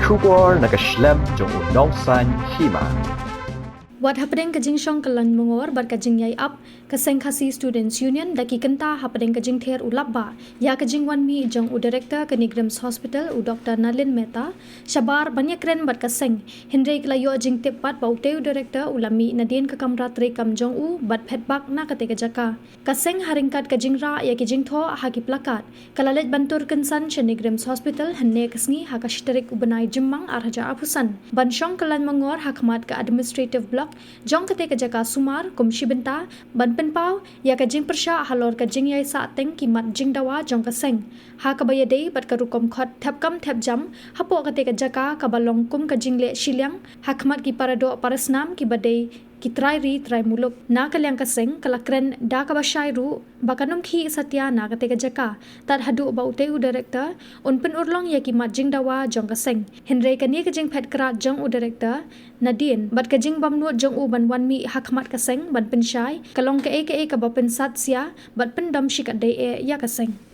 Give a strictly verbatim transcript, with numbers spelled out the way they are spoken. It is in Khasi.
Khubor na ka shlem jong u Nongsaiñ Hima. Wat hapdeng ka jingshong kyllain mangor bad ka jingïai ap, ka Seng Khasi Students Union da ki kynta hapdeng ka jingther u lap ba ïa ka jingwan mih jong u Director ka NEIGRIHMS Hospital, u Doktor Nalin Mehta, shabar ban ïakren bad ka seng, hynrei ki la ïoh jingtip pat ba utei u Director u la mih nadien ka kamra treikam jong u bad phet bak na katei ka jaka. Ka seng, ha ryngkat ka jingrah ïa ki jingthoh ha ki plakat, ka la leit ban tur kynsan sha NEIGRIHMS Hospital hynne ka sngi ha ka shi tarik u bnai Jymmang ar hajar arphew san, ban shong kyllain mangor ha khmat ka Administrative Block jong katei ka jaka sumar kum shi bynta, ban pynpaw ïa ka jingpyrshah halor ka jingïaisah teng ki mat jingdawa jong ka seng, ha kaba ïadei bad ka rukom khot thep kam thep jam hapoh katei ka jaka kaba long kum ka jingleh shiliang ha khmat ki paradoh parasnam kiba dei ki trai ri trai muluk. Na ka liang ka seng, ka la kren da kaba shai ruh ba kan ym khih satia na katei ka jaka tad haduh ba utei u Director un pynurlong ïa ki mat jingdawa jong ka seng. Hynrei kane ka jingphet krad jong u Director nadien bad ka jingbamnud jong u ban wan mih ha khmat ka seng ban pynshai, ka long kaei kaei kaba pynsat sia bad pyndom shikatdei eh ïa ka seng.